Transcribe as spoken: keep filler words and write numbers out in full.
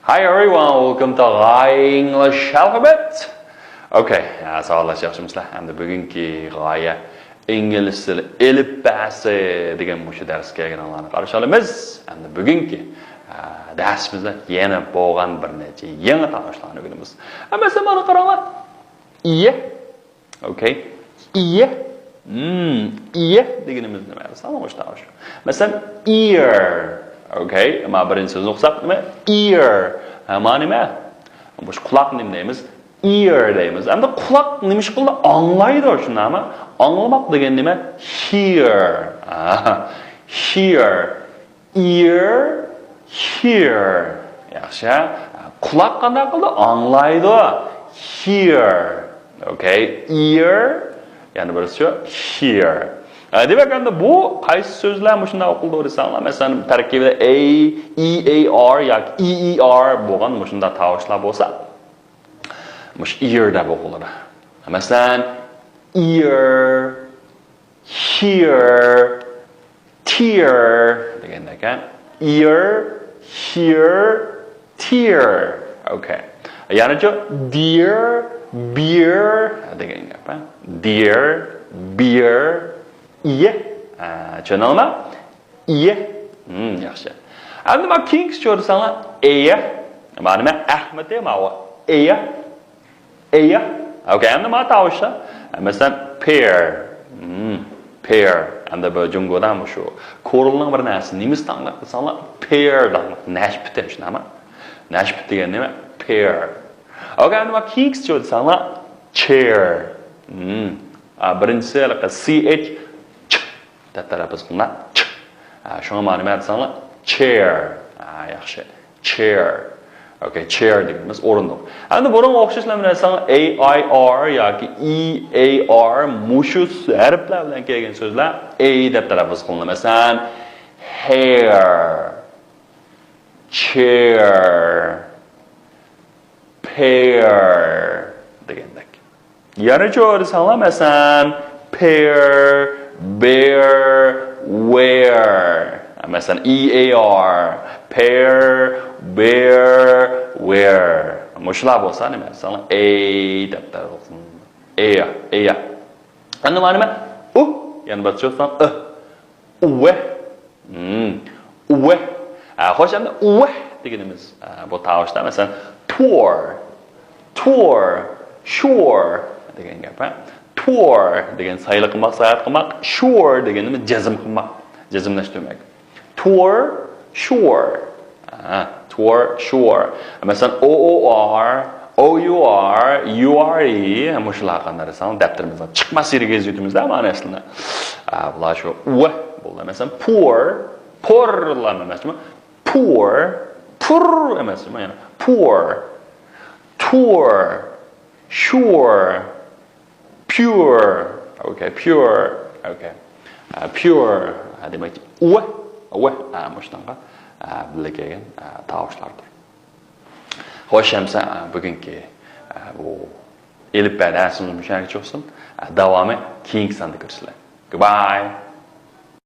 Hi everyone, welcome to G'aye English Alphabet. Okay, ساۋاتلار، ياخشىمۇسىلەر؟ ئەمدى بۈگۈنكى غايە ئىنگلىز تىلى ئېلىپبەسى دېگەن مۇشۇ دەرسكە كەلگىنىڭلارنى قارشى ئالىمىز. ئەمدى بۈگۈنكى، ئە، دەرسىمىزدە يەنە بولغان بىر نەچچە يېڭى تاۋۇشلارنى ئۆگىنىمىز. مەسىلەن، مانا قاراڭلار. ئىي، okay. ئىي. Hmm، ئىي دېگىنىمىز نېمە؟ ساڭا مۇشۇ تاۋۇش. مەسىلەن، ear. Okay. ما بىرىنچى سۆزنى ئوقۇساق نېمە؟ Ear. ھە، ما نېمە؟ مۇشۇ قۇلاق نېمە دەيمىز؟ Ear دەيمىز. ئەمدى قۇلاق نېمە ئىش قىلىدۇ؟ ئاڭلايدۇ، شۇنداقمۇ؟ ئاڭلىماق دېگەن نېمە؟ Hear. ئاھا. Hear. Ear, hear. ياخشى. قۇلاق قانداق قىلىدۇ؟ ئاڭلايدۇ. Hear. Okay. Ear. يەنە بىرسىچۇ؟ Hear. ئە، دېمەك، ئەمدى بۇ قايسى سۆزلەر مۇشۇنداق ئوقۇلىدۇ دېسەڭلار، مەسىلەن، تەركىبىدە A، E A R ياكى E E R بولغان مۇشۇنداق تاۋۇشلار بولسا، مۇشۇ ear دەپ ئوقۇلىدۇ. مەسىلەن، ear، hear، tear دېگەندەك، ھە؟ Ear، hear، tear. Okay. يەنىچۇ؟ Dear، beer دېگەن گەپ، ھە؟ Dear، beer، ئىي. ھە، چۈشەندىڭلارمۇ؟ ئىي. ھىم، ياخشى. ئەمدى مانا كېيىنكىسىچۇ دېسەڭلار، ئېيە. مانا نېمە؟ ئەخمىتى ماۋۇ. ئېيە. ئېيە. Okay، ئەمدى مانا تاۋۇشلار. مەسىلەن، pear. ھىم، pear. ئەمدى بۇ جۇڭگودا مۇشۇ كورېلنىڭ بىر نەرسىسى نېمىسى داڭلىق دېسەڭلار، pear داڭلىق. نەشپۈتى، شۇنداقمۇ؟ نەشپۈت دېگەن نېمە؟ Pear. Okay، ئەمدى مانا كېيىنكىسىچۇ دېسەڭلار، chair. ھىم. ئا، بىرىنچىسى ھېلىقى C H، ch دەپ تەلەپپۇز قىلىنىدۇ. چ. ھە، شۇڭا مانا نېمە دېسەڭلار؟ Chair. ھە، ياخشى. Chair. Okay، chair دېگىنىمىز ئورۇندۇق. ئەمدى بۇنىڭغا ئوخشاش نېمە دېسەڭلار، A I R ياكى E A R، مۇشۇ ھەرپلەر بىلەن كەلگەن سۆزلەر A دەپ تەلەپپۇز قىلىنىدۇ. مەسىلەن، hair، chair، pair دېگەندەك. يەنىچۇ دېسەڭلار، مەسىلەن، pair، bear، wear. مەسىلەن، E A R، pair، bear، wear. مۇشۇلار بولسا نېمە دېسەڭلار، A دەپ تەلەپپۇز قىلىنىدۇ. ئېيە، ئېيە. ئەمدى مانا نېمە؟ ئۇ، يەنە بىر چوسان، ئۇ. ئۇۋە. ھىم. ئۇۋە. ھە، خوش، ئەمدى ئۇۋە دېگىنىمىز، ھە، بۇ تاۋۇشتا، مەسىلەن، tour، tour، sure دېگەن گەپ، ھە. Tour دېگەن سايلى قىلماق، ساياھەت قىلماق، sure دېگىنىمىز جەزم قىلماق، جەزملەشتۈرمەك. Tour، sure. ھە، tour، sure. مەسىلەن، O O R، O U R، U R E، مۇشۇلار قانداق دېسەڭ، دەپتىرىمىزدىن چىقماس يېرىگە يېزىۋېتىمىز-دە مانا ئەسلىنى. ھە، بۇلار شۇ ئۇۋە بولدى. مەسىلەن، poor، poor لام ئەمەسمۇ؟ Poor، pur ئەمەسمۇ؟ يەنە poor، tour، sure، pure. Okay، pure. Okay. ئە، pure. ئە، دېمەك، ئۇۋە، ئۇۋە. ئە، مۇشۇنىڭغا، ئە، بىللە كەلگەن، ئە، تاۋۇشلاردۇر. خوش، ئەمسە، ئە، بۈگۈنكى، ئە، بۇ ئېلىپبە دەرسىمىز مۇشۇ يەرگىچە بولسۇن. ئە، داۋامى كېيىنكى ساندا كۆرۈشىلى. Goodbye.